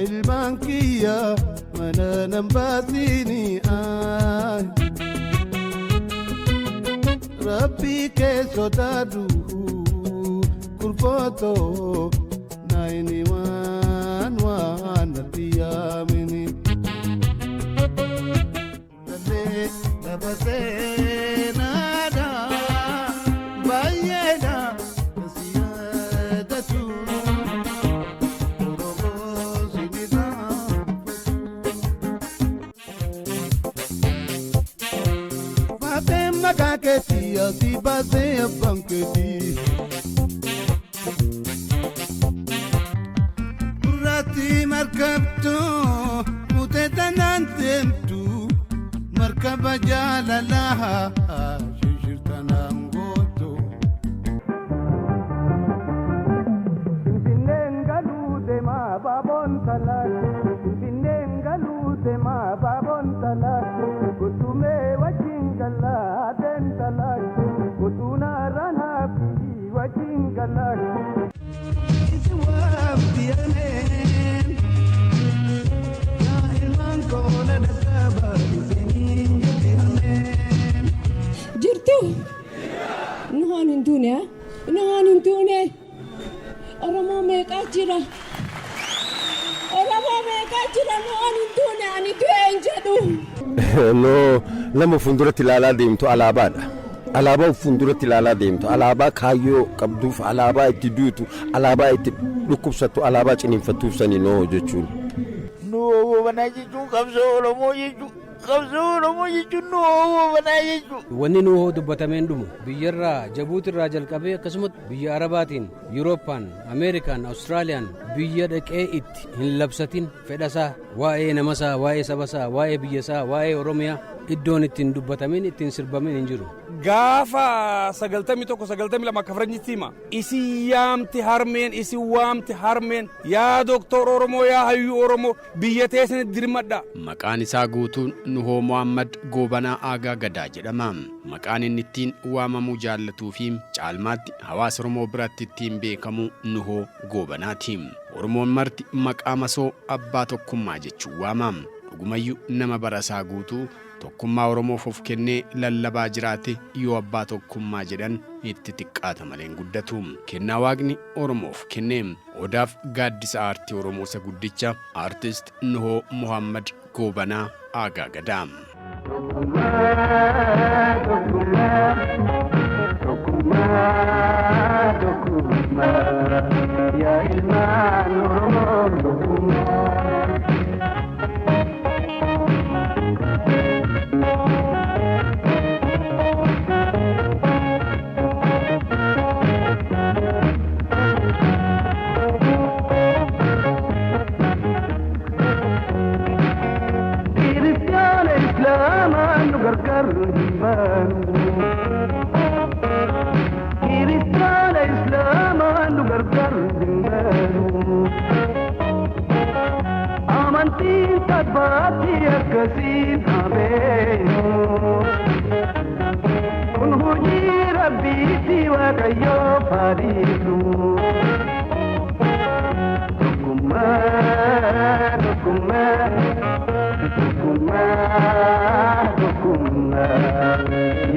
Ilmaan kiyya mana nan baasini ay. Rabbi kee sodaadhu kurfootoo naayini waan waan natti yaamini. Lafa seenaadha baay'eedha kasi yaadatu Oromoo sinirraanfatu. Baatee maqaa keetii asii baasee abbaan keetii. Gurraatti markabtuu mutee tanaan deemtu markaba jaalalaa shishirtanaan gootu. Finfinneen galuu deemaa baaboon talaatu. Finfinneen galuu deemaa baaboon talaatu. Guutumee wajjin galaa ateen talaatu. Guutuun haafi wajjin galaatu. Isi waamti ameen. Yaa ilmaan koona dadhabaa isiniin jetti ameen. Jirtu? Nuhoon hin duune, Nuhoon hin duune. Oromoo meeqaa jira? Oromoo meeqaa jira? Nuhoon hin duune, ani du'e hin jedhu. No, nama fuulduratti ilaalaa deemtu alaabaadha. Alaabaa fuulduratti ilaalaa deemtu, alaabaa kaayyoo qabduuf, alaabaa itti duutu, alaabaa itti dhukkubsattu, alaabaa ciniinfattuuf sani noo jechuun. Nuhoo Goobanaa jechuun qabsoo Oromoo jechuun, qabsoo Oromoo jechuun Nuhoo Goobanaa jechuun. Wanni Nuhoo dubbatameen dhumu biyyarraa Jabuutirraa jalqabee akkasumas biyya Arabaatiin, Yurooppaan, Ameerikaan, Awustiraaliyaan biyya dhaqee itti hin labsatin fedhasaa, waa'ee namasaa, waa'ee sabasaa, waa'ee biyyasaa, waa'ee Oromiyaa iddoon ittiin dubbatamin ittiin sirbamin hin jiru. Gaafa 91, 92 akka faranjitti hima. Isin yaamti harmeen, isin waamti harmeen. Yaa Doktor Oromoo, yaa hayyuu Oromoo, biyya teessanitti dirmadha. Maqaan isaa guutuun Nuhoo Mohammad Goobanaa Aagaa Gadaa jedhama. Maqaan inni ittiin waamamuu jaallatuu fi caalmaatti hawaasa Oromoo biratti ittiin beekamu Nuhoo Goobanaati. Oromoon marti maqaa masoo abbaa tokkummaa jechuun waama. Dhugumayyu nama bara isaa guutuu tokkummaa Oromoof of kennee lallabaa jiraate yoo abbaa tokkummaa jedhan itti xiqqaata malee hin guddatu. Kennaa Waaqni Oromoof kenne. Odaaf gaaddisa aartii Oromoo isa guddicha Aartist Nuhoo Mohaammad Goobanaa Aagaa Gadaa. Tokkummaa tokkummaa tokkummaa tokkummaa yaa ilmaan Oromoo tokkummaa. Kiristaana Islaamaan nu gargaar hin baanu. Kiristaana Islaamaan nu gargaar hin baanu. Amantiin tabbaatti akkasiin habeenu. Kun hojii Rabbiitti Waaqayyoo faadhiisu. Tokkummaa tokkummaa tokkummaa tokkummaa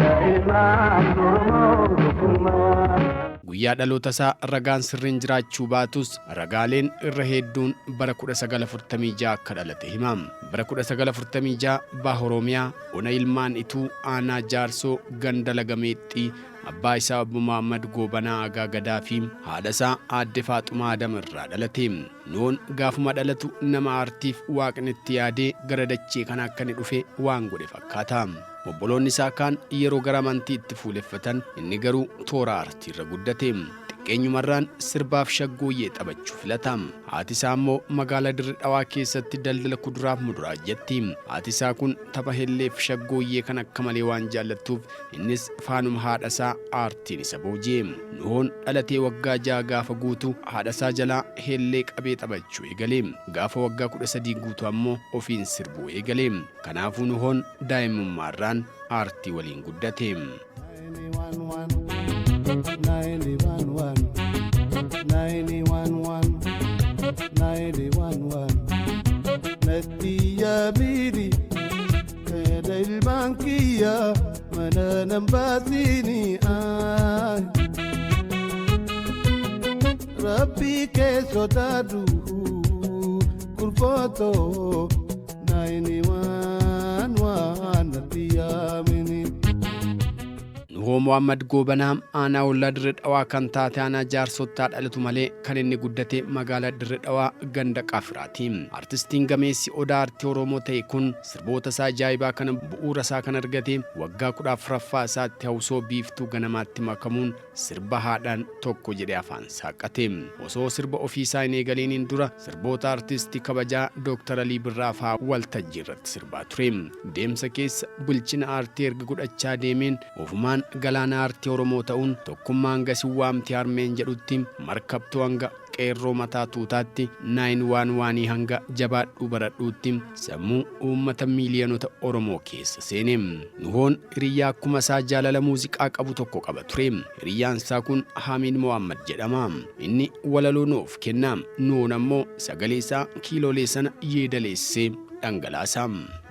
yaa ilmaan Oromoo tokkummaa. Guyyaa dhaloota isaa ragaan sirriin jiraachuu baatus ragaaleen irra hedduun bara 1946 akka dhalate hima. Bara 1946 Baha Oromiyaa ona Ilmaan Ituu aanaa Jaarsoo ganda Laga Meexxii abbaa isaa Obbo Mohaammad Goobanaa Aagaa Gadaa fi haadha isaa Aadde Faaxumaa Adam irraa dhalate. Nuhoon gaafuma dhalatu nama aartiif Waaqni itti yaadee gara dachee kana akka inni dhufe waan godhe fakkaata. Obboloonni isaa kaan yeroo gara amantii itti fuuleffatan inni garuu toora aartiirra guddate. Xiqqeenyumarraan sirbaaf shaggooyyee taphachuu filata. Haati isaa ammoo magaalaa Dirre Dhawaa keessatti daldala kuduraaf muduraa hojjetti. Haati isaa kun tapha helleef shaggooyyee kan akka malee waan jaallattuuf innis faanuma haadha isaa aartiin isa booji'e. Nuhoon dhalatee waggaa 6 gaafa guutu haadha isaa jalaa hellee qabee taphachuu eegale. Gaafa waggaa 13 guutu ammoo ofiin sirbuu eegale. Kanaafuu Nuhoon daa'imummaarraan aartii waliin guddate. 911 911 911 911. Natti yaamini fedha ilmaan kiyya mana nan baasini. Rabbi kee sodaadhu kurfootoo naayini waan waan natti yaamini. Nuhoo Mohaammed Goobanaa aanaa ollaa Dirree Dhawaa kan taate aanaa Jaarsottaa dhalatu malee kan inni guddate magaalaa Dirree Dhawaa ganda Qaafiraati. Artistiin gameessi odaa aartii Oromoo ta'e kun sirboota isaa ajaa'ibaa kana bu'uura isaa kan argate waggaa 14ffaa isaatti hawsoo Biiftuu Ganamaatti makamuun sirba haadhaan tokko jedhee afaan saaqate. Osoo sirba ofiisaa hin eegaliiniin dura sirboota artistii kabajaa Dooktar Alii Birraa fa'aa waltajjii irratti sirbaa ture. Deemsa keessa bilchina aartii erga godhachaa deemeen ofumaan galaana aartii Oromoo ta'uun tokkummaa hanga si waamti harmeen jedhutti, markabtuu hanga qeerroo mataa tuutaatti, naayin waan waanii hanga jabaadhuu baradhuutti sammuu uummata miiliyoonota Oromoo keessa seene. Nuhoon hiriyyaa akkuma isaa jaalala muuziqaa qabu tokko qaba ture. Hiriyyaan isaa kun Hamiid Mohammad jedhama. Inni walaloo nuuf kenna. Nuhoon ammoo sagalee isaa kiiloolee sana yeedaleessee dhangalaasa.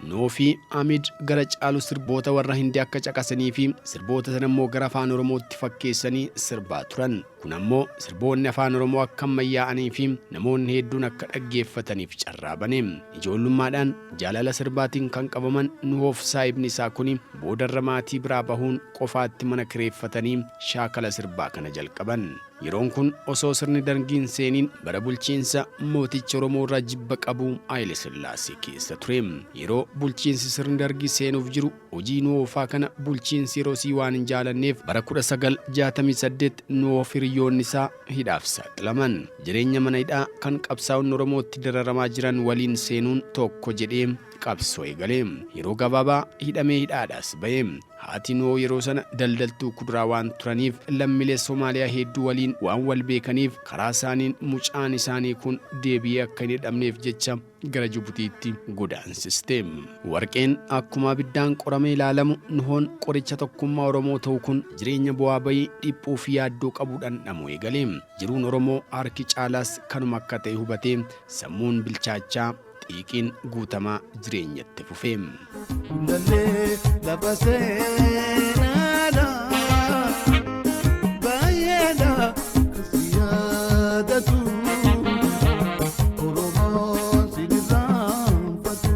Nuhoo fi Hamid gara caalu sirboota warra Hindii akka caqasanii fi sirboota sana immoo gara afaan Oromootti fakkeessanii sirbaa turan. Kun ammoo sirboonni afaan Oromoo akka ammayyaa'anii fi namoonni hedduun akka dhaggeeffataniif carraa bane. Ijoollummaadhaan jaalala sirbaatiin kan qabaman Nuhoof saahibni isaa kuni boodarra maatii biraa bahuun qofaatti mana kireeffatanii shaakala sirbaa kana jalqaban. Yeroon kun osoo sirni Dargii hin seeniin bara bulchiinsa mooticha Oromoo irraa jibba qabu Haayile Sillaasee keessa ture. Yeroo bulchiinsi sirni Dargii seenuuf jiru hojii Nuhoofaa kana bulchiinsi yerosii waan hin jaalanneef bara 1968 Nuhoof hiriyoonni isaa hidhaaf saaxilaman. Jireenya mana hidhaa kan qabsaa'onni Oromootti dararamaa jiran waliin seenuun tokko jedhee qabsoo eegale. Yeroo gabaabaa hidhamee hidhaadhaas ba'e. Haati Nuhoo yeroo sana daldaltuu kuduraa waan turaniif lammiilee Somaaliyaa hedduu waliin waan wal beekaniif karaa isaaniin mucaan isaanii kun deebi'ee akka hin hidhamneef jecha gara Jibutiitti godaansiste. Warqeen akkuma abiddaan qoramee ilaalamu Nuhoon qoricha tokkummaa Oromoo ta'u kun jireenya bu'aa bayii dhiphuu fi yaaddoo qabu dhandhamuu eegale. Jiruun Oromoo harki caalaas kanuma akka ta'e hubatee sammuun bilchaachaa xiiqiin guutamaa jireenyatti fufe. Gullallee lafa seenaadha baay'eedha si yaadatu Oromoon si irraanfatu.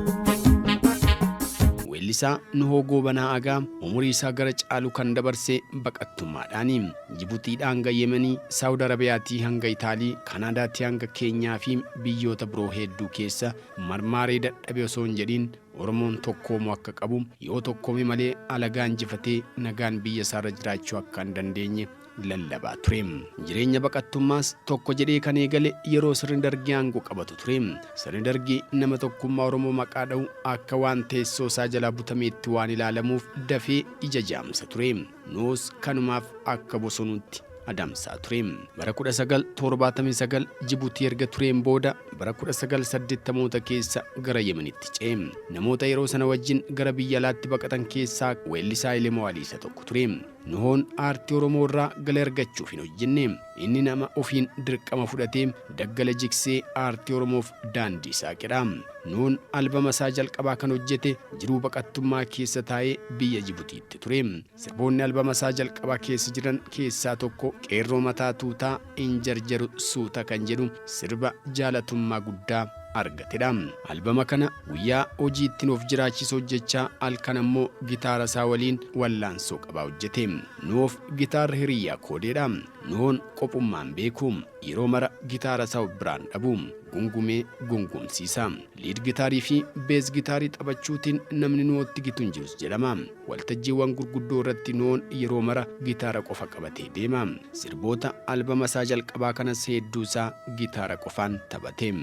Weellisaa Nuhoo Goobanaa Agaa umurii isaa gara caalu kan dabarse baqattummaadhaani. Jibutiidhaa hanga Yemenii, Saawud Arabiyaatii hanga Itaalii, Kanaadaatii hanga Keenyaa fi biyyoota biroo hedduu keessa marmaaree dadhabe osoo hin jedhiin Oromoon tokkoomuu akka qabu, yoo tokkoome malee alagaa injifatee nagaan biyya isaarra jiraachuu akka hin dandeenye lallabaa ture. Jireenya baqattummaas tokko jedhee kan eegale yeroo sirni Dargii aangoo qabatu ture. Sirni Dargii nama tokkummaa Oromoo maqaa dha'u akka waan teessoo isaa jalaa butameetti waan ilaalamuuf dafee ija jaamsa ture. Nuhos kanumaaf akka bosonuutti adamsaa ture. Bara 1979 Jibuutii erga tureen booda bara 1980moota keessa gara Yemenitti ce'e. Namoota yeroo sana wajjin gara biyya alaatti baqatan keessaa weellisaa Elemoo Alii isa tokko ture. Nuhoon aartii Oromoo irraa galii argachuuf hin hojjenne. Inni nama ofiin dirqama fudhatee daggala jigsee aartii Oromoof daandii saaqedha. Nuhoon albama isaa jalqabaa kan hojjete jiruu baqattummaa keessa taa'ee biyya Jibutiitti ture. Sirboonni albama isaa jalqabaa keessa jiran keessaa tokko qeerroo mataa tuutaa hin jarjaru suuta kan jedhu sirba jaalatummaa guddaa argatedha. Albama kana guyyaa hojii ittiin of jiraachisu hojjechaa halkan ammoo gitaara isaa waliin wallaansoo qabaa hojjete. Nuhoof gitaarri hiriyyaa koodeedha. Nuhoon qophummaan beeku. Yeroo mara gitaara isaa of biraan dhabu. Gungumee gungumsiisa. Lead gitaarii fi bass gitaarii taphachuutiin namni Nuhootti gitu hin jirus jedhama. Waltajjiiwwan gurguddoo irratti Nuhoon yeroo mara gitaara qofa qabatee deema. Sirboota albama isaa jalqabaa kanas hedduu isaa gitaara qofaan taphate.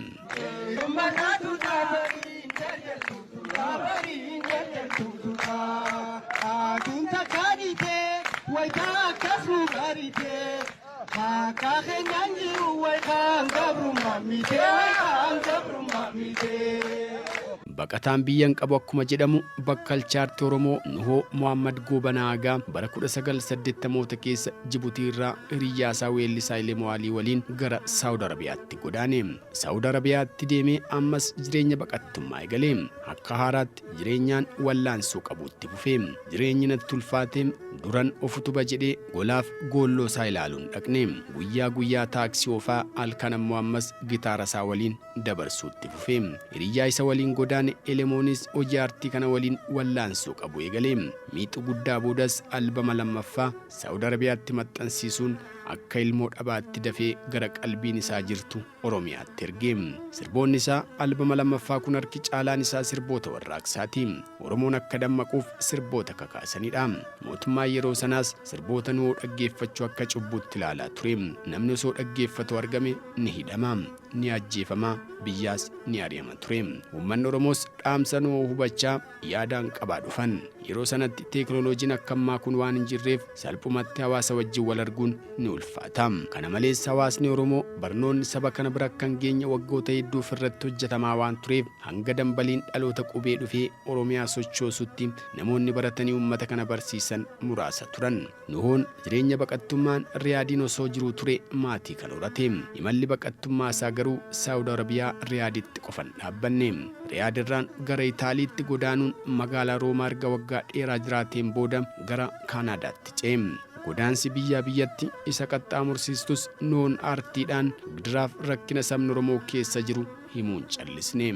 Baqataan biyya hin qabu akkuma jedhamu, bakkalcha aartii Oromoo Nuhoo Mohammad Goobanaa Aagaa bara 1980moota keessa Jibutii irraa hiriyyaa isaa weellisaa Elemoo Alii waliin gara Saawud Arabiyaatti godaane. Saawud Arabiyaatti deemee ammas jireenya baqattummaa eegale. Akka haaraatti jireenyaan wallaansoo qabuutti fufe. Jireenyi natti ulfaate, duran of utuba jedhee golaaf goolloo isaa ilaaluun dhaqne. Guyyaa guyyaa taaksii oofaa, halkan ammoo ammas gitaara isaa waliin dabarsuutti fufe. Hiriyyaa isa waliin godaane Elemoonis hojii aartii kana waliin wallaansoo qabu eegale. Miixu guddaa boodas albama lammaffaa Saawud Arabiyaatti maxxansiisuun akka ilmoo dhabaatti dafee gara qalbiin isaa jirtu Oromiyaatti erge. Sirboonni isaa albama lammaffaa kun harki caalaan isaa sirboota warraaqsaati. Oromoon akka dammaquuf sirboota kakaasanidha. Mootummaan yeroo sanaas sirboota Nuhoo dhaggeeffachuu akka cubbuutti ilaalaa ture. Namni osoo dhaggeeffatu argame ni hidhama, ni ajjeefama, biyyaas ni ari'ama ture. Uummanni Oromoos dhaamsa Nuhoo hubachaa yaadaan qabaa dhufan. Yeroo sanatti teeknooloojiin akka ammaa kun waan hin jirreef salphumatti hawaasa wajjin wal arguun ni ulfaata. Kana malees hawaasni Oromoo barnoonni saba kana bira akka hin geenye waggoota hedduuf irratti hojjetamaa waan tureef, hanga dambaliin dhaloota qubee dhufee Oromiyaa sochoosutti namoonni baratanii uummata kana barsiisan muraasa turan. Nuhoon jireenya baqattummaan Riyaadiin osoo jiruu ture maatii kan horate. Imalli baqattummaa isaa garuu Saawud Arabiyaa Riyaaditti qofa hin dhaabbanne. Riyaad irraan gara Itaaliitti godaanuun magaalaa Roomaa erga waggaa dheeraa jiraateen booda gara Kaanaadaatti ce'e. Godaansi biyyaa biyyatti isa qaxxaamursiistus Nuhoon aartiidhaan gidiraaf rakkina sabni Oromoo keessa jiru himuu hin callisne.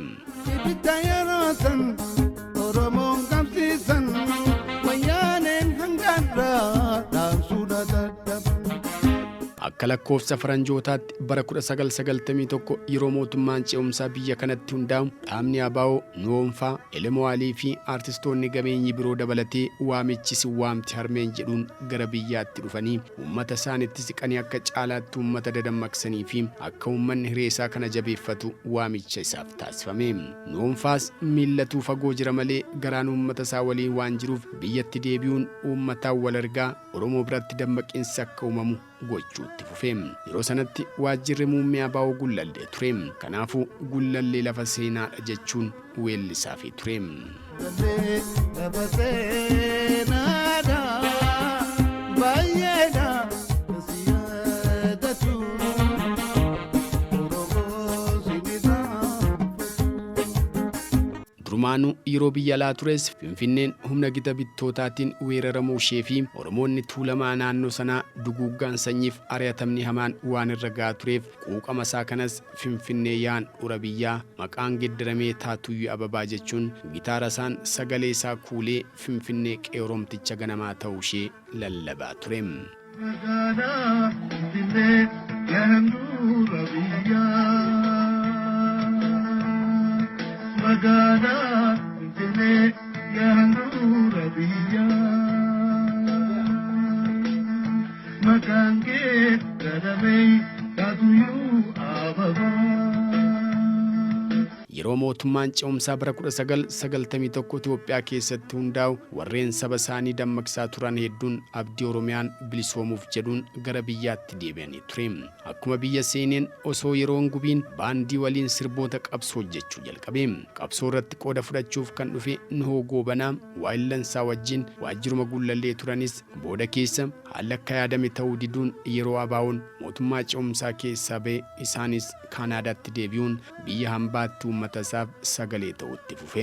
Ibidda yeroo san Oromoon qabsiisan, Wayyaaneen hangaarraa dhaamsuudha dadhaban. Akka lakkoofsa faranjootaatti bara 1991 yeroo mootummaan ce'umsaa biyya kanatti hundaa'u, dhaabni ABO Nuhoonfaa, Elemoo Alii fi aartistoonni gameenyii biroo dabalatee waamichi "Isin waamti harmeen" jedhuun gara biyyaatti dhufanii uummata isaanitti siqanii akka caalaatti uummata dadammaqsanii fi akka uummanni hiree isaa kana jabeeffatu waamicha isaaf taasifame. Nuhoonfaas miillatuu fagoo jira malee garaan uummata isaa waliin waan jiruuf biyyatti deebi'uun uummataan wal argaa Oromoo biratti dammaqiinsi akka uumamu gochuutti fufe. Yeroo sanatti waajjirri muummee ABO Gullallee ture. Kanaafuu "Gullallee lafa seenaadha" jechuun weellisaafii ture. Gullallee lafa seenaadha, baay'eedha si yaadatu, Oromoo si. Durumaanuu yeroo biyya alaa tures Finfinneen humna gita bittootaatiin weeraramuu ishee fi Oromoonni Tuulamaa naannoo sanaa duguuggaan sanyiif ari'atamni hamaan waan irra ga'aa tureef, quuqama isaa kanas "Finfinnee yaa handhuura biyyaa maqaan geddaramee taatuyyuu ababaa" jechuun gitaara isaan sagalee isaa kuulee Finfinnee qe'ee Oromticha ganamaa ta'uu ishee lallabaa ture. Magaalaa Finfinnee, yaa handhuura biyyaa. Magaalaa Finfinnee, yaa handhuura biyyaa. Maqaan kee galamee taatuyyuu ababaa. Yeroo mootummaan ce'umsaa bara 1991 Itoophiyaa keessatti hundaa'u, warreen saba isaanii dammaqsaa turan hedduun abdii Oromiyaan bilisoomuuf jedhuun gara biyyaatti deebi'anii ture. Akkuma biyya seeneen osoo yeroon gubiin baandii waliin sirboota qabsoo hojjechuu jalqabe. Qabsoo irratti qooda fudhachuuf kan dhufe Nuhoo Goobanaa waayillansaa wajjin waajjiruma Gullallee turanis, booda keessa haalli akka yaadame ta'uu diduun yeroo ABO'n mootummaa ce'umsaa keessaa ba'e isaanis Kaanaadaatti deebi'uun biyya hambaatti uummata isaaf sagalee ta'utti fufe.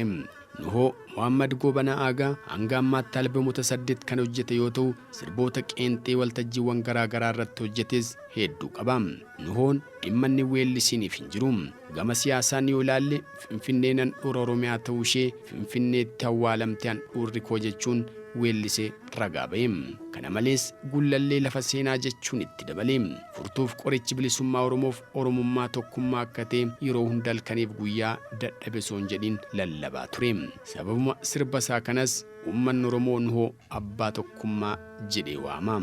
Nuhoo Mohammad Goobanaa Aagaa hanga ammaatti albeemota saddet kan hojjete yoo ta'u, sirboota qeenxee waltajjiiwwan garaa garaa irratti hojjetes hedduu qaba. Nuhoon dhimma inni weellisiiniif hin jiru. Gama siyaasaan yoo ilaalle, Finfinneen handhuura Oromiyaa ta'uu ishee, "Finfinneetti awwaalamte handhuurri koo" jechuun weellisee ragaa ba'e. Kana malees "Gullallee lafa seenaa" jechuun itti dabale. Furtuuf qorichi bilisummaa Oromoof Oromummaa tokkummaa akka ta'e yeroo hunda halkaniif guyyaa dadhabe osoo hin jedhin lallabaa ture. Sababuma sirba isaa kanas uummanni Oromoo Nuhoo abbaa tokkummaa jedhee waama.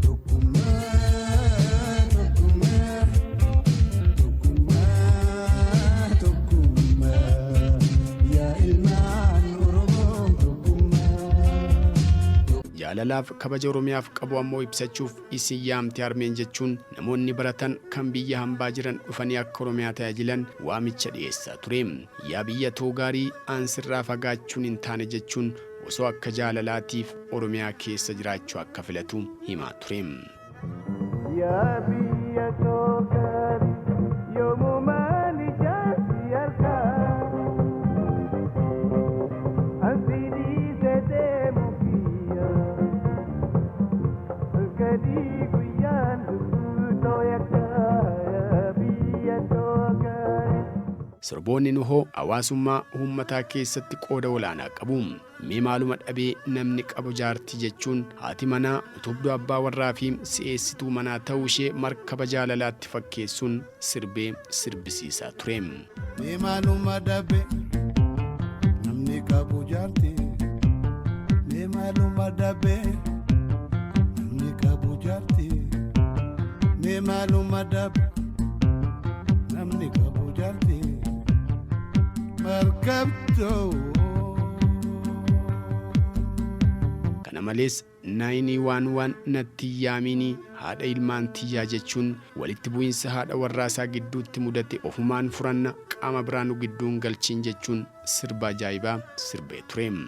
Tokkummaa, tokkummaa, tokkummaa, tokkummaa, yaa ilmaan Oromoo, tokkummaa. Jaalalaaf kabaja Oromiyaaf qabu ammoo ibsachuuf isin yaamte harmeen jechuun namoonni baratan kan biyya hambaa jiran dhufanii akka Oromiyaa tajaajilan waamicha dhiyeessaa ture. Yaa biyya too gaarii aansirraa fagaachuun hin taane jechuun osoo akka jaalalaatiif Oromiyaa keessa jiraachuu akka filatu himaa ture. Yaa biyya too gaarii yoomumaan ijaarsi harkaa ansi dhiisee deemu kiyya halkanii guyyaan lubbuu too yakkaa yaa biyya too gaarii. Sirboonni Nuhoo hawaasummaa uummataa keessatti qooda olaanaa qabu. Mee maaluma dhabee namni qabu jaartii jechuun haati manaa utubduu abbaa warraa fi si'eessituu manaa ta'uu ishee markaba jaalalaatti fakkeessuun sirbee sirbisiisaa ture. Mee maaluma dhabe namni qabu jaarti. Mee maaluma dhabe namni qabu jaarti. Mee maaluma dhabe namni qabu jaarti. Markabtoo. Kana malees naayinii waan waan natti yaaminii haadha ilmaan tiyyaa jechuun walitti bu'iinsa haadha warraasaa gidduutti mudate ofumaan furanna qaama biraanu gidduun galchiin jechuun sirba ajaa'ibaa sirbee ture. 911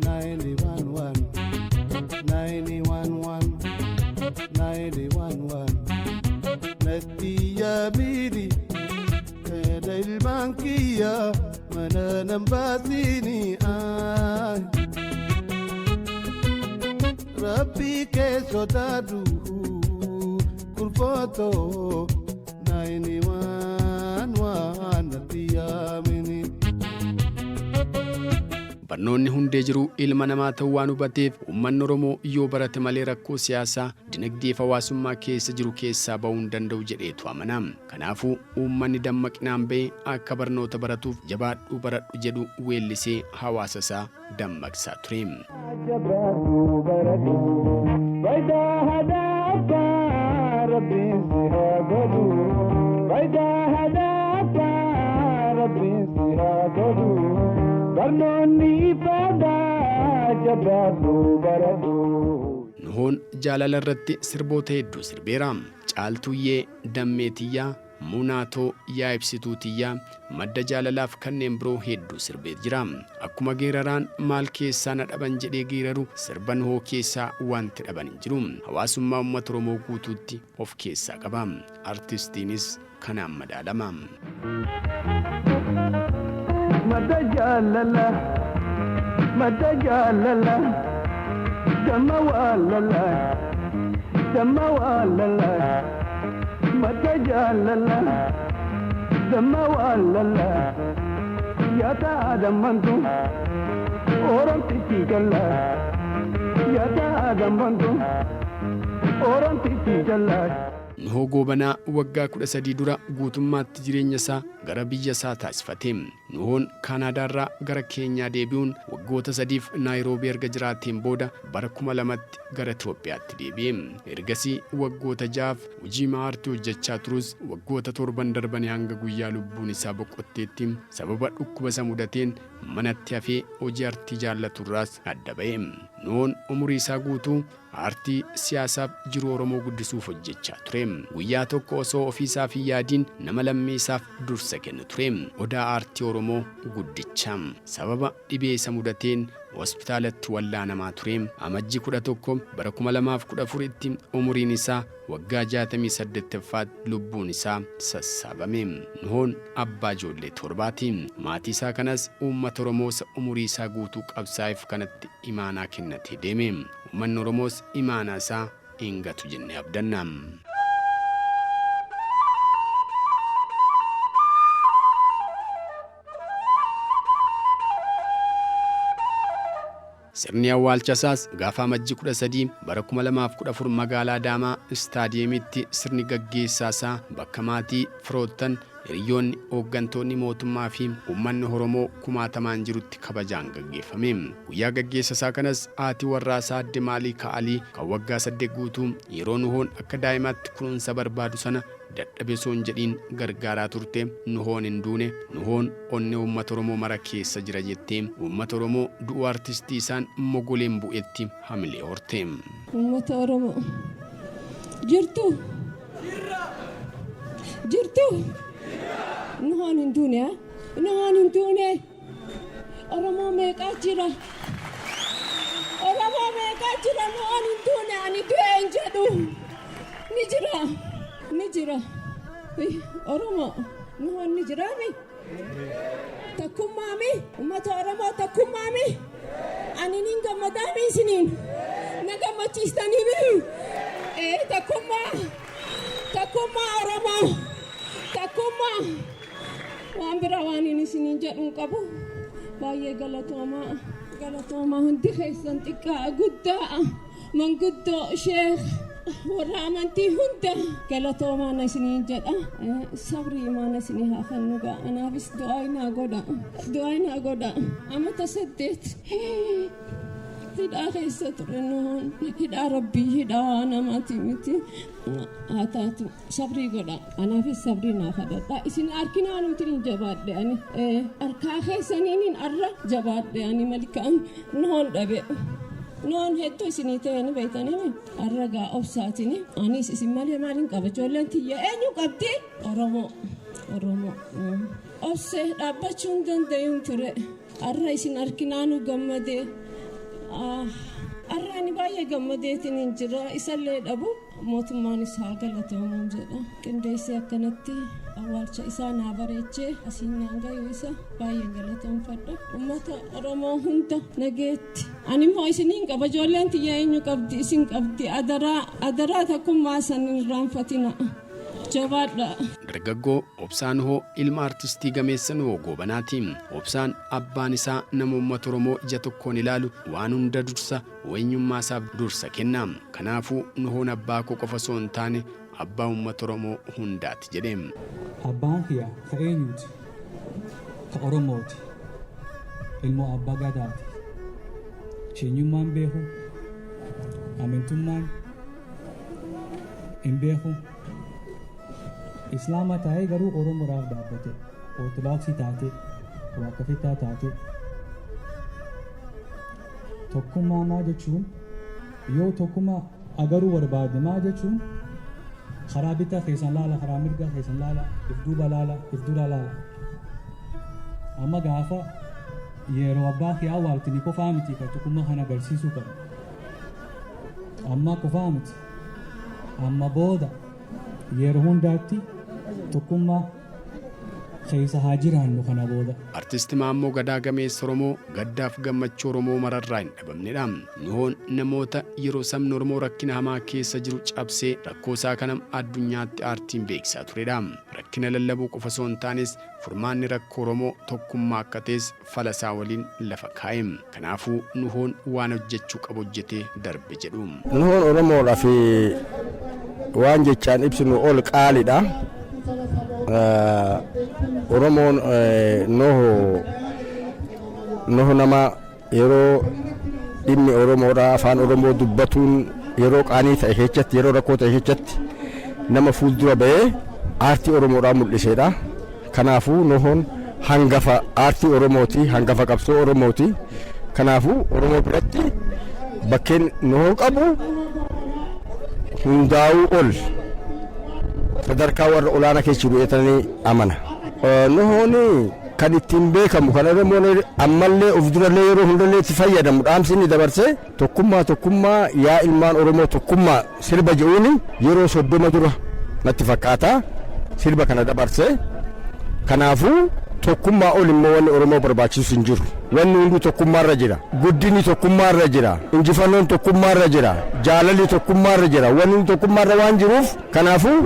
911 911 911 natti yaamini haadha ilmaan kiyya mana nan baasini ay. Rabbi kee sodaadhu kurfootoo 911 natti yaamini. Barnoonni hundee jiru ilma namaa ta'uu waan hubateef uummanni Oromoo yoo barate malee rakkoo siyaasaa, dinagdee fi hawaasummaa keessa jiru keessaa bahuu hin danda'u jedheetu amana. Kanaafuu uummanni dammaqinaan bahee akka barnoota baratuuf jabaadhuu baradhu jedhu weellisee hawaasa isaa dammaqsaa ture. Jabaadhu baradhu faayidaa hadaafaa rabbiin si haa godhu faayidaa hadaafaa rabbiin si haa godhu barnoonni ifaadaa jabaadhu baradhu. Nuhoon jaalala irratti sirboota hedduu sirbeera. Caaltuyyee, Dammeetiyyaa, Munaatoo, Yaa Ibsituu Tiyyaa, Madda Jaalalaaf kanneen biroo hedduu sirbee jira. Akkuma geeraraan maal keessaa na dhaban jedhee geeraru sirba Nuhoo keessaa wanti dhaban hin jiru. Hawaasummaa uummata Oromoo guutuutti of keessaa qaba. Artistiinis kanaan madaalama. Madda jaalala madda jaalala damma waalala damma waalala madda jaalala damma waalala yaata adammantu oromtichi jalla yaata adammantu oromtichi jalla. Nuhoo Goobanaa waggaa 13 dura guutummaatti jireenya isaa gara biyya isaa taasifate. Nuhoon Kaanaadaarraa gara Keenyaa deebi'uun waggoota sadiif Naayiroobii erga jiraateen booda bara 2000tti gara Itoophiyaatti deebi'e. Ergasii waggoota 6f hojii aartii hojjechaa turus waggoota 7 darbanii hanga guyyaa lubbuun isaa boqotteetti sababa dhukkuba isa mudateen manatti hafee hojii aartii jaallaturraas adda ba'e. Nuhoon umurii isaa guutuu aartii siyaasaaf jiruu Oromoo guddisuuf hojjechaa ture. Guyyaa tokko osoo ofiisaaf hin yaadiin nama lammii isaaf dursa kennu ture. Odaa aartii Oromoo guddicha. Sababa dhibee isa mudateen hospitaalatti wallaanamaa ture. Amajjii 11 bara 2014tti umuriin isaa waggaa 68ffaatti lubbuun isaa sassaabame. Nuhoon abbaa ijoollee 7ti. Maatii isaa kanas uummata Oromoo umurii isaa guutuu qabsaa'eef kanatti imaanaa kennatee deeme. Uummanni Oromoos imaanaa isaa hin gatu jennee abdanna. Sirni awwaalcha isaas gaafa Amajjii 13 bara 2014 magaalaa Adaamaa istaadiyeemitti sirni gaggeessaa isaa bakka maatii firoottan Hiriyoonni, hooggantoonni mootummaa fi uummanni Oromoo kumaatamaan jirutti kabajaan gaggeeffame. Guyyaa gaggeessa isaa kanas haati warraa isaa Aadde Maaliikaa Alii kan waggaa 8 guutuu yeroo Nuhoon akka daa'imaatti kunuunsa barbaadu sana dadhabe osoo hin jedhiin gargaaraa turte, Nuhoon hin duune, Nuhoon onnee uummata Oromoo mara keessa jira jettee uummata Oromoo du'uu artistii isaan mogoleen bu'etti hamilee horte. Uummata Oromoo jirtu? Jirtu? Nuhoon hin duune haa? Nuhoon hin duune. Oromoo meeqaa jira? Oromoo meeqaa jira? Nuhoon hin duune, ani du'e hin jedhu. Ni jira. Ni jira. Oromoo Nuhoon ni jiraami? Takkummaami? Uummata Oromoo takkummaami? Ani nin gammadaami isiniin? Na gammachiistanii mii? Ee, takkummaa. Takkummaa Oromoo. Takkummaa. Waan biraa waan inni isiniin jedhu hin qabu. Baay'ee galatoomaa. Galatoomaa hundi keessan, xiqqaa guddaa, manguddoo, sheek, warra amantii hunda galatoomaa na isiniin jedha. Sabrii imaana isinii haa kennu gaa. Anaafis du'aa naa godha. Du'aa naa godha. Amata 8 hidhaa keessa ture Nuhoon. Hidhaa rabbii, hidhaa namaati miti. Haa taatu, sabrii godha. Anaafis sabrii naa kadhadha. Isin harkinaa nuti hin jabaadhe ani. Harkaa keessaniin arra jabaadhe ani malkaan Nuhoon dhabe. Nuhoon hedduu isinii ta'e ni beektanii arra gaa obsaatini. Anis isin malee maaliin qaba? Ijoolleen tiyya eenyu qabdi? Oromoo. Oromoo. Obsee dhaabbachuu hin danda'in ture. Arra isin harkinaa nu gammadee. Arra ani baay'ee gammadeetiin hin jira. Isallee dhabu mootummaanis haa galatoomuun jedha. Qindeessee akkanatti awwaalcha isaa naa bareechee asiin naan gayu isa baay'een galatoomfadha. Uummata Oromoo hunda nageetti. Ani immoo isiniin qaba. Ijoolleen tiyya eenyu qabdi? Isin qabdi. Adaraa, adaraa, takkummaa san hin irraanfatina. Jabaadha. Dargaggoo Obsaa Nuhoo ilma artistii gameessa Nuhoo Goobanaati. Obsaan abbaan isaa nama uummata Oromoo ija tokkoon ilaalu, waan hunda dursa eenyummaa isaaf dursa kenna. Kanaafuu Nuhoon abbaa koo qofa osoo hin taane abbaa uummata Oromoo hundaati jedhe. Abbaan kiyya ka eenyuuti? Ka Oromooti. Ilmoo abbaa Gadaati. Sheenyummaan beeku, amantummaan hin beeku. Islaama taa'ee garuu Oromoodhaaf dhaabbate. Ortodoksii taate, waaqeffataa taate. Tokkummaa maa jechuun, yoo tokkummaa agaruu barbaade maa jechuun, karaa bitaa keessan laala, karaa mirgaa keessan laala, if duuba laala, if dura laala. Amma gaafa yeroo abbaa kee awwaaltini qofaa miti ka tokkummaa kana agarsiisuu qabu. Amma qofaa miti. Amma booda yeroo hundaatti tokkummaa keessa haa jiraannu kana booda. Artisti Maammoo Gadaa gameessa Oromoo gaddaaf gammachuu Oromoo mararraa hin dhabamnedha. Nuhoon namoota yeroo sabni Oromoo rakkina hamaa keessa jiru cabsee rakkoo isaa kana addunyaatti aartiin beeksisaa turedha. Rakkina lallabuu qofa osoo hin taanes furmaanni rakkoo Oromoo tokkummaa akka ta'es falasaa waliin lafa kaa'e. Kanaafuu Nuhoon waan hojjechuu qabu hojjetee darbe jedhu. Nuhoon Oromoodhaaf waan jechaan ibsinu ol qaaliidha. Oromoon Noho nama yeroo dhimmi Oromoodha afaan Oromoo dubbatuun yeroo qaanii ta'e keessatti, yeroo rakkoo ta'e keessatti nama fuuldura ba'ee aartii Oromoodhaa mul'isedha. Kanaafuu Nohoon hangafa aartii Oromooti, hangafa qabsoo Oromooti. Kanaafuu Oromoo biratti bakkeen Nohoo qabu hundaa'uu ol, sadarkaa warra olaanaa keessa jiru jedhanii amana. Nohoon kan ittiin beekamu, kan Oromoon ammallee of durallee yeroo hundallee itti fayyadamu, dhaamsi inni dabarse "Tokkummaa, tokkummaa, yaa ilmaan Oromoo tokkummaa" sirba jedhuun yeroo 30 dura natti fakkaata sirba kana dabarse. Kanaafuu tokkummaa ol immoo wanni Oromoo barbaachisu hin jiru. Wanni hunduu tokkummaarra jira. Guddinni tokkummaarra jira. Injifannoon tokkummaarra jira. Jaalalli tokkummaarra jira. Wanni hundi tokkummaarra waan jiruuf, kanaafuu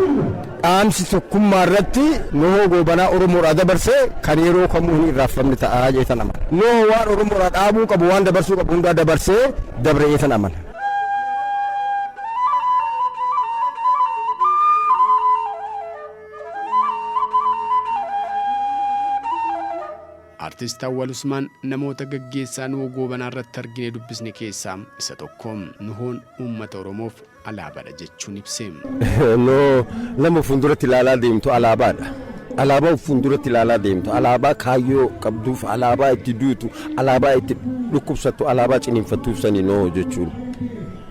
dhaamsi tokkummaa irratti Nohoo Goobanaa Oromoodhaa dabarse kan yeroo kamuu hin irraanfamne ta'a jeetan amana. Nohoo waan Oromoodhaa dhaabuu qabu, waan dabarsuu qabu hundaa dabarsee dabre jeetan amana. Artist Awwal Usmaan namoota gaggeessaa Nuhoo Goobanaa irratti argine dubbisne keessaa isa tokko. Nuhoon uummata Oromoof alaabaadha jechuun ibse. No, nama fuulduratti ilaalaa deemtu alaabaadha. Alaabaa fuulduratti ilaalaa deemtu, alaabaa kaayyoo qabduuf, alaabaa itti duutu, alaabaa itti dhukkubsattu, alaabaa ciniinfattuuf sani Nuhoo jechuun.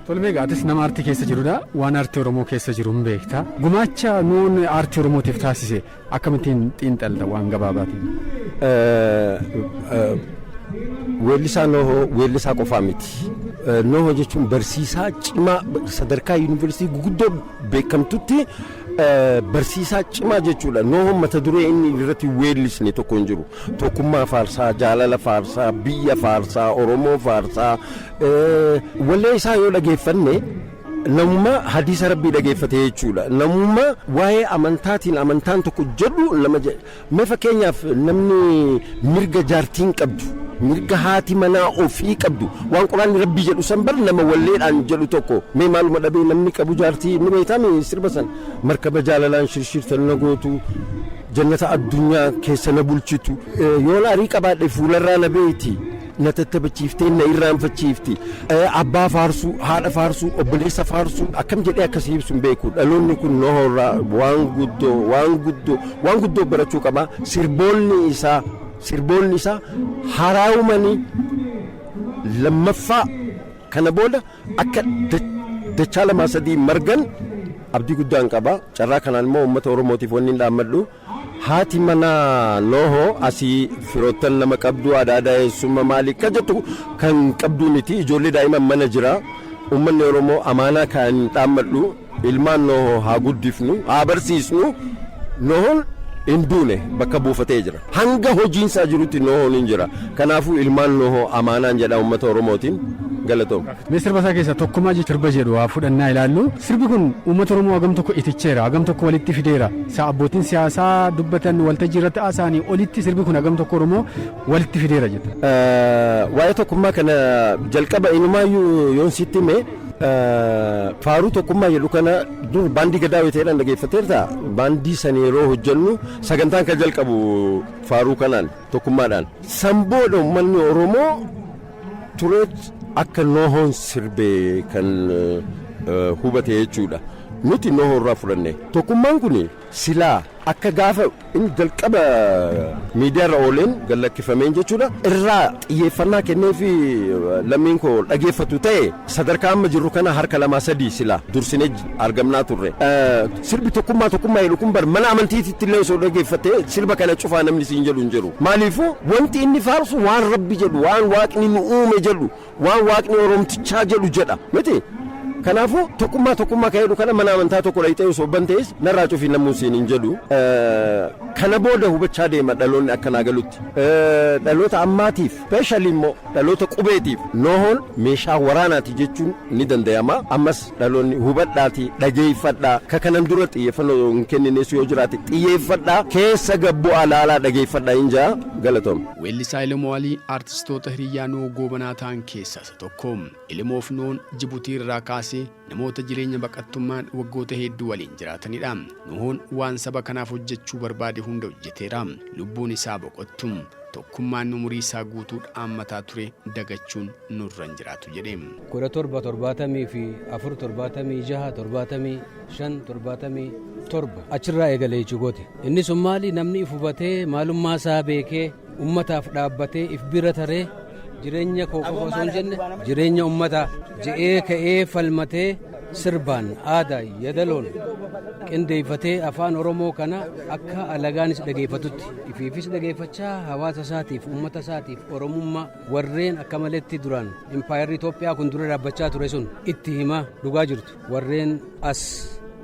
Tolmee, atis nama aartii keessa jirudha. Waan aartii Oromoo keessa jiru hin beekta. Gumaacha Nuhoon aartii Oromootiif taasise akkamittiin xiinxalta waan gabaabaatiin? Weellisaa Nuhoo weellisaa qofaa miti. Nuhoo jechuun barsiisaa cimaa, sadarkaa yuunivarsiitii guguddoo beekamtutti barsiisaa cimaa jechuudha. Nuhoon mata duree inni irratti weellisne tokko hin jiru. Tokkummaa faarsaa, jaalala faarsaa, biyya faarsaa, Oromoo faarsaa. Wallee isaa yoo dhageeffanne, namuma hadiisa Rabbii dhageeffate jechuudha. Namuma waa'ee amantaatiin amantaan tokko jedhu nama jedhe. Mee fakkeenyaaf, namni mirga jaartiin qabdu, mirga haati manaa ofii qabdu, waan Quraanni Rabbii jedhu san bar nama walleedhaan jedhu tokko. Mee maaluma dhabee namni qabu jaartii ni beektaami sirba san. Markaba jaalalaan shirshirtan na gootu, jannata addunyaa keessa na bulchitu. Yoon arii qabaadhe fuularraa na beeyti, na tattabachiiftee na irraanfachiifti. Abbaa faarsuu, haadha faarsuu, obboleessa faarsuu, akkam jedhee akkasii ibsu hin beeku. Dhaloonni kun Nohoorraa waan guddoo, waan guddoo, waan guddoo barachuu qaba. Sirboonni isaa haraawumanii lammaffaa kana booda akka dachaa lamaa sadii margan abdii guddaan qaba. Carraa kanaan immoo uummata Oromootiif wanni hin dhaammadhu, haati manaa Noohoo asii firoottan nama qabdu, adaadaa, eessuma, maalii akka jettu kan qabdu miti. Ijoollee daa'iman mana jira. Uummanni Oromoo amaanaa kan dhaammadhu, ilmaan Noohoo haa guddifnu, haa barsiisnu. Noohoon hin duune, bakka buufatee jira. Hanga hojiinsaa jirutti Noohoon hin jira. Kanaafuu ilmaan Noohoo amaanaan jedha uummata Oromootiin. Galatoom. Mee sirba isaa keessaa "Tokkummaa" sirba jedhu haa fudhannaa ilaallu. Sirbi kun uummata Oromoo hagam tokko iticheera, hagam tokko walitti fideera? Isa abbootiin siyaasaa dubbatan, waltajjii irratti haasa'anii olitti, sirbi kun hagam tokko Oromoo walitti fideera jetta? Waa'ee tokkummaa kana jalqaba inumaayyuu yoon sitti hime, faaruu "Tokkummaa" jedhu kana dur baandii Gadaa Weteedhaan dhageeffateerta. Baandii san yeroo hojjennu sagantaan kan jalqabu faaruu kanaan, tokkummaadhaan. San booda uummanni Oromoo tureet akka Noohoon sirbe kan hubate jechuudha. Nuti Noohoo irraa fudhanne. Tokkummaan kun silaa akka gaafa inni jalqaba miidiyaarra ooleen gallakkifameen jechuudha, irraa xiyyeeffannaa kennee fi lammiin koo dhageeffatu ta'e, sadarkaa amma jirru kana harka lamaa sadii silaa dursinee argamnaa turre. Sirbi "Tokkummaa, tokkummaa" jedhu kun bar mana amantiititti illee osoo dhageeffatte, sirba kana cufaa namni siin jedhu hin jiru. Maaliifuu, wanti inni faarsu waan Rabbi jedhu, waan Waaqni nu uume jedhu, waan Waaqni Oromtichaa jedhu jedha miti. Kanaafuu "Tokkummaa, tokkummaa" kan jedhu kana mana amantaa tokko dhayxee osoo bantees, narraa cufii namuu siin hin jedhu. Kana booda hubachaa deema dhaloonni akkanaa galutti. Dhaloota ammaatiif, specially immoo dhaloota qubeetiif, Noohoon meeshaa waraanaati jechuun ni danda'ama. Ammas dhaloonni hubadhaati dhageeffadhaa. Ka kanan dura xiyyeeffannoo hin kennines yoo jiraate, xiyyeeffadhaa, keessa gabbu'aa laalaa dhageeffadhaa hin jaa. Galatoom. Weellisaa Elemoo Alii artistoota hiriyyaa Nuhoo Goobanaa ta'an keessaa isa tokko. Elemoof Nuhoon Jibuutii irraa kaasee namoota jireenya baqattummaan waggoota hedduu waliin jiraatanidha. Nuhoon waan saba kanaaf hojjechuu barbaade hunda hojjeteera. Lubbuun isaa boqottu. Tokkummaan umurii isaa guutuu dhaammataa ture dagachuun nurra hin jiraatu jedhe. 1774, 76, 75, 77 achirraa eegalee jechuugooti. Inni sun maali? Namni if hubatee, maalummaa isaa beekee, ummataaf dhaabbatee, if bira taree, jireenya koo qofa osoo hin jenne jireenya ummataa je'ee ka'ee falmatee, sirbaan, aadaa, yadaloon qindeeffatee, afaan Oromoo kana akka alagaanis dhageeffatutti ifiifis dhageeffachaa, hawaasa isaatiif, ummata isaatiif, Oromummaa warreen akka maletti duraan impaayarri Itoophiyaa kun dura dhaabbachaa ture sun itti himaa dhugaa jirtu warreen as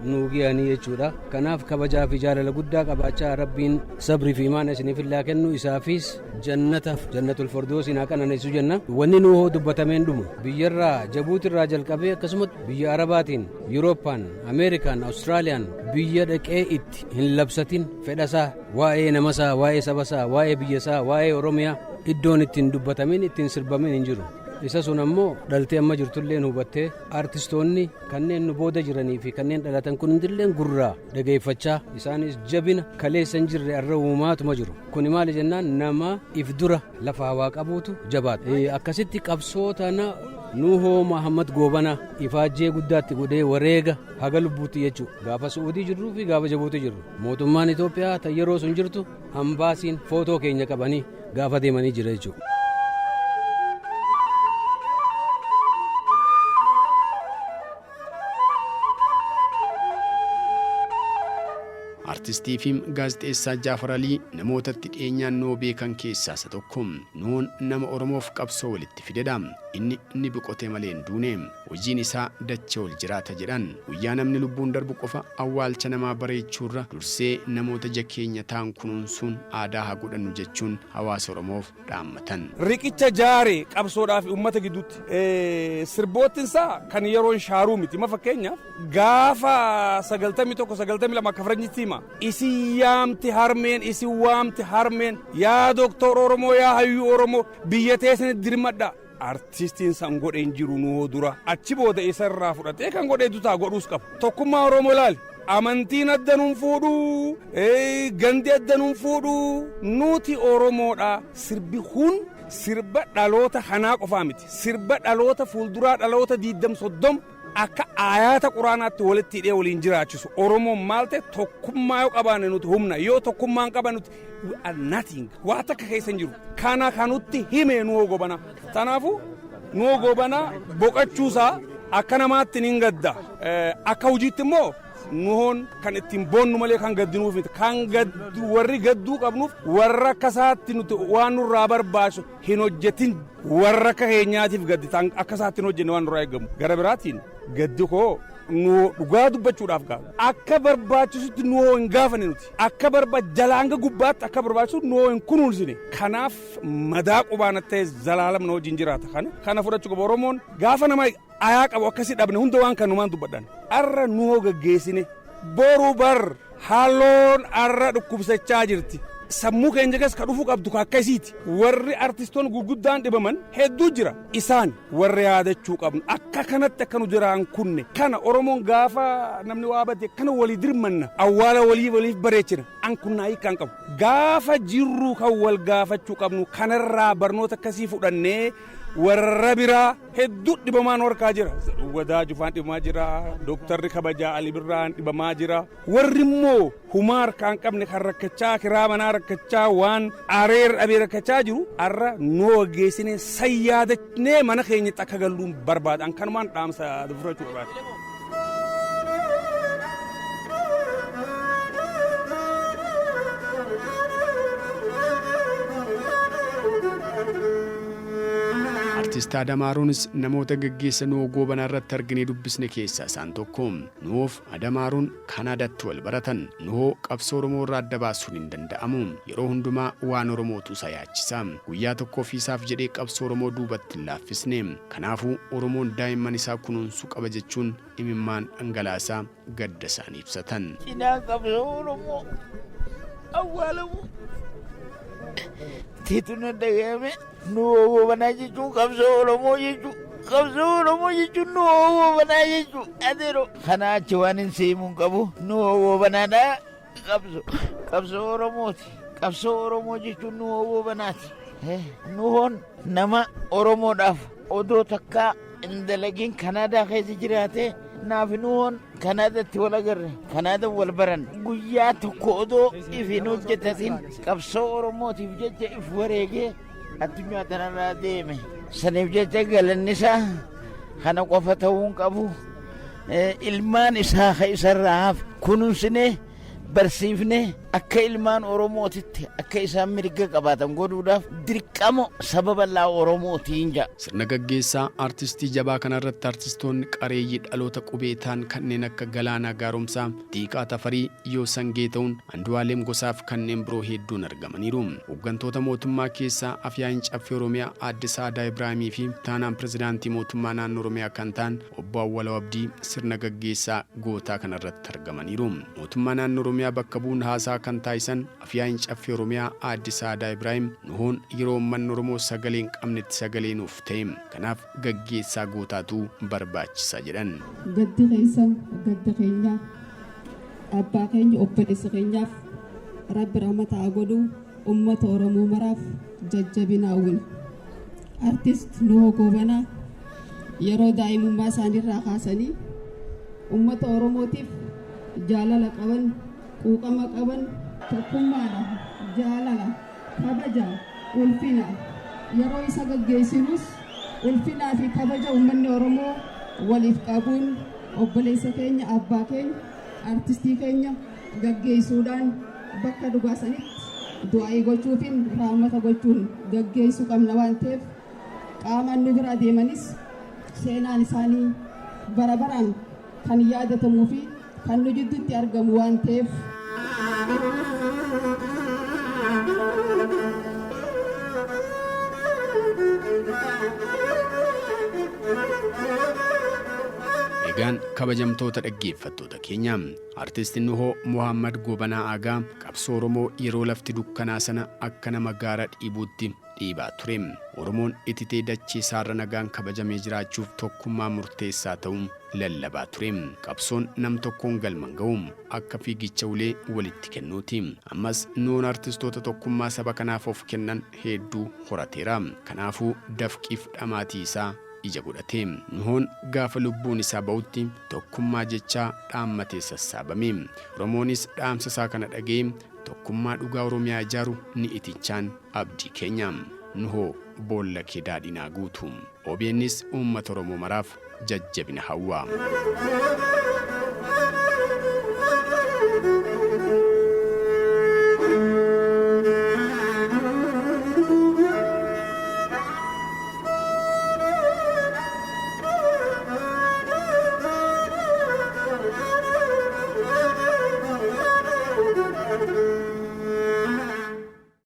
nuu gihanii jechuudha. Kanaaf kabajaa fi jaalala guddaa qabaachaa, Rabbiin sabrii fi imaana isiniif illaa kennu, isaafis jannataaf jannatul firdoosiin haa qananeessu jenna. Wanni nuu hoo dubbatameen dhumu, biyyarraa Jabuutirraa jalqabee akkasumas biyya Arabaatiin, Yurooppaan, Ameerikaan, Awustiraaliyaan, biyya dhaqee itti hin labsatin fedhasaa, waa'ee namasaa, waa'ee sabasaa, waa'ee biyyasaa, waa'ee Oromiyaa iddoon ittiin dubbatamin, ittiin sirbamin hin jiru. Isa sun ammoo dhaltee amma jirtulleen hubattee artistoonni kanneen nu booda jiranii fi kanneen dhalatan kun hundilleen gurraa dhageeffachaa isaanis jabina kaleessa hin jirre arra uumaatuma jiru. Kuni maali jennaan nama if dura lafa hawaa qabuutu jabaata. Akkasitti qabsoo tana Nuhoo Mahammad Goobana ifaajjee guddaatti godhee wareega haga lubbuutti jechuudha. Gaafa Su'uudii jirruu fi gaafa Jabuutii jirru. Mootummaan Itoophiyaa tan yeroo sun jirtu hambaasiin footoo keenya qabanii gaafa deemanii jira jechuudha. Artistii fi gaazexeessaa Jaafar Alii namootatti dhiyeenyaan Nuhoo beekan keessaa isa tokko. Nuhoon nama Oromoof qabsoo walitti fidedha. Inni ni boqote malee hin duune. Hojiin isaa dachee ol jiraata jedhan. Guyyaa namni lubbuun darbu qofa awwaalcha namaa bareechuurra dursee namoota ija keenya ta'an kunuunsuun aadaa haa godhannu jechuun hawaasa Oromoof dhaammatan. Riqicha jaare qabsoodhaa fi uummata gidduutti. Sirboottinsaa kan yeroon shaaruu miti. Ma fakkeenyaaf gaafa 91 92 akka faranjitti hima. Isin yaamti harmeen, isin waamti harmeen, yaa doktor Oromoo, yaa hayyuu Oromoo, biyya teessanitti dirmadha. Artistiin san godhe hin jiru Nuhoo dura. Achi booda isa irraa fudhatee kan godheetu ta'a, godhuus qaba. Tokkummaa Oromoo ilaali. Amantiin adda nun fuudhu, gandi adda nun fuudhu, nuti Oromoodha. Sirbi kun sirba dhaloota kanaa qofaa miti. Sirba dhaloota fuulduraa dhaloota diiddam soddom akka aayaata quraanaatti walitti hidhee waliin jiraachisu. Oromoon maal ta'e tokkummaa yoo qabaanne nuti humna, yoo tokkummaa hin qabaanne nuti we are nothing. Waa takka keessa hin jiru. Kana kanutti hime Nuhoo Gobanaa. Kanaafuu Nuhoo Gobanaa boqochuusaa akka namaatti ni gadda. Akka hojiitti immoo Nuhoon kan ittiin boonnu malee kan gaddinuuf miti. Kan gaddu warri gadduu qabnuuf warra akka isaatti nuti waan nurraa barbaachisu hin hojjetin warra akka keenyaatiif gaddi tan akka isaatti hin hojjenne waan nurraa eegamu. Gara biraatiin gaddi koo nu dhugaa dubbachuudhaaf gaafa. Akka barbaachisutti Nuhoo hin gaafanne nuti. Akka barba jalaa hanga gubbaatti akka barbaachisu Nuhoo hin kunuunsine. Kanaaf madaa qubaan ta'e zalaalam na wajjin jiraata kana. Kana fudhachuu qaba Oromoon gaafa nama ayaa qabu akkasii dhabne hunda waan kanumaan dubbadhan. Arra Nuhoo gaggeessine boru bar halloon arra dhukkubsachaa jirti. Sammuu keenya keessa ka dhufuu qabdu ka akkasiiti. Warri artistoonni gurguddaan dhibaman hedduu jira. Isaan warra yaadachuu qabnu akka kanatti akka nu jiraan kunne. Kana Oromoon gaafa namni waa bade kana walii dirmanna. Awwaala walii waliif bareechina. An kun naa hiikkaan qabu. Gaafa jirru kan wal gaafachuu qabnu kanarraa barnoota akkasii fudhannee warra biraa hedduu dhibamaan harkaa jira. Wadaa Jufaan dhibamaa jira. Dooktarri Kabajaa Ali Birraan dhibamaa jira. Warri immoo humaa harkaa hin qabne kan rakkachaa kiraa manaa rakkachaa waan areera dhabee rakkachaa jiru har'a nuu geessine sayyaadachnee mana keenyatti akka galluun barbaada. An kanumaan dhaamsa fudhachuu barbaada. Artist Adam Haaruunis namoota gaggeessa Nuhoo Goobanaa irratti arginee dubbisne keessaa isaan tokko. Nuhoof Adam Haaruun Kanaadaatti wal baratan. Nuhoo qabsoo Oromoo irraa adda baasuun hin danda'amu. Yeroo hundumaa waan Oromootu isa yaachisa. Guyyaa tokko ofiisaaf jedhee qabsoo Oromoo duubatti hin laaffisne. Kanaafuu Oromoon daa'imman isaa kunuunsuu qaba jechuun imimmaan dhangalaasaa gadda isaanii ibsatan. Cinaa qabsoo Oromoo awwaalamu. Tiitu na dhagahame Nuhoo Goobanaa jechuun qabsoo Oromoo jechuun qabsoo Oromoo jechuun Nuhoo Goobanaa jechuun adeero. Kana achi waan hin siimuu hin qabu Nuhoo Goobanaadha qabsoo qabsoo Oromooti. Qabsoo Oromoo jechuun Nuhoo Goobanaati. Nuhoon nama Oromoodhaaf odoo takkaa hin dalagin Kanaadaa keessa jiraate naaf Nuhoon Kanaadatti wal agarre Kanaada wal baran guyyaa tokko odoo if hin hojjetatin qabsoo Oromootiif jecha if wareegee addunyaa tanarraa deeme. Saniif jecha galanni isaa kana qofa ta'uu hin qabu. Ilmaan isaa ka isarraa hafe kunuunsinee barsiifnee akka ilmaan Oromootitti akka isaan mirga qabaatan godhuudhaaf dirqama saba bal'aa Oromootiin jedha. Sirna gaggeessaa artistii jabaa kanarratti artistoonni qareeyyii dhaloota qubee ta'an kanneen akka Galaanaa Gaaromsaa, Diiqaa Tafarii, Yoosan Geetahuun, Andu'aalem Gosaaf kanneen biroo hedduun argamaniiru. Hooggantoota mootummaa keessaa Afyaa'iin Caffee Oromiyaa Aadde Sa'aadaa Ibraahimii fi Ittaanaan Pirezidaantii Mootummaa Naannoo Oromiyaa kan ta'an Obbo Awwalaw Abdii sirna gaggeessaa gootaa kanarratti argamaniiru. Mootummaa Naannoo Oromiyaa Oromiyaa bakka bu'uun haasaa kan taasisan Afyaa'iin Caffee Oromiyaa Aadde Sa'aadaa Ibraahim Nuhoon yeroo uummanni Oromoo sagalee hin qabnetti sagalee nuuf ta'e. Kanaaf gaggeessaa gootaatu barbaachisa jedhan. Gaddi keessan gadda keenya, abbaa keenya obboleessa keenyaaf Rabbi rahmata haa godhu, uummata Oromoo maraaf jajjabina hawwina. Artist Nuhoo Goobanaa yeroo daa'imummaa isaaniirraa kaasanii uummata Oromootiif jaalala qaban, quuqama qaban, tokkummaadha, jaalala, kabaja, ulfina. Yeroo isa gaggeessinus ulfinaa fi kabaja uummanni Oromoo waliif qabuun obboleessa keenya, abbaa keenya, artistii keenya gaggeessuudhaan bakka dhugaa sanitti du'aa'ii gochuufiin rahmata gochuun gaggeessuu qabna waan ta'eef qaamaan nu bira deemanis seenaan isaanii bara baraan kan yaadatamuu fi kan nu jidduutti argamu waan ta'eef. Egaan kabajamtoota dhaggeeffattoota keenya, Artist Nuhoo Mohammad Goobanaa Aagaa qabsoo Oromoo yeroo lafti dukkanaa sana akka nama gaara dhiibuutti dhiibaa ture. Oromoon ititee dachee isaarra nagaan kabajamee jiraachuuf tokkummaa murteessaa ta'uu lallabaa ture. Qabsoon nam tokkoon galma hin ga'u. Akka fiigicha ulee walitti kennuuti. Ammas Nuhoon artistoota tokkummaa saba kanaaf of kennan hedduu horateera. Kanaafuu dafqiif dhamaatii isaa ija godhate. Nuhoon gaafa lubbuun isaa ba'utti tokkummaa jechaa dhaammatee sassaabame. Oromoonis dhaamsa isaa kana dhaga'ee tokkummaa dhugaa Oromiyaa ijaaru ni itichaan abdii keenya. Nuhoo boolla kee daadhiin haa guutu. OBNs uummata Oromoo maraaf jajjabina hawwa.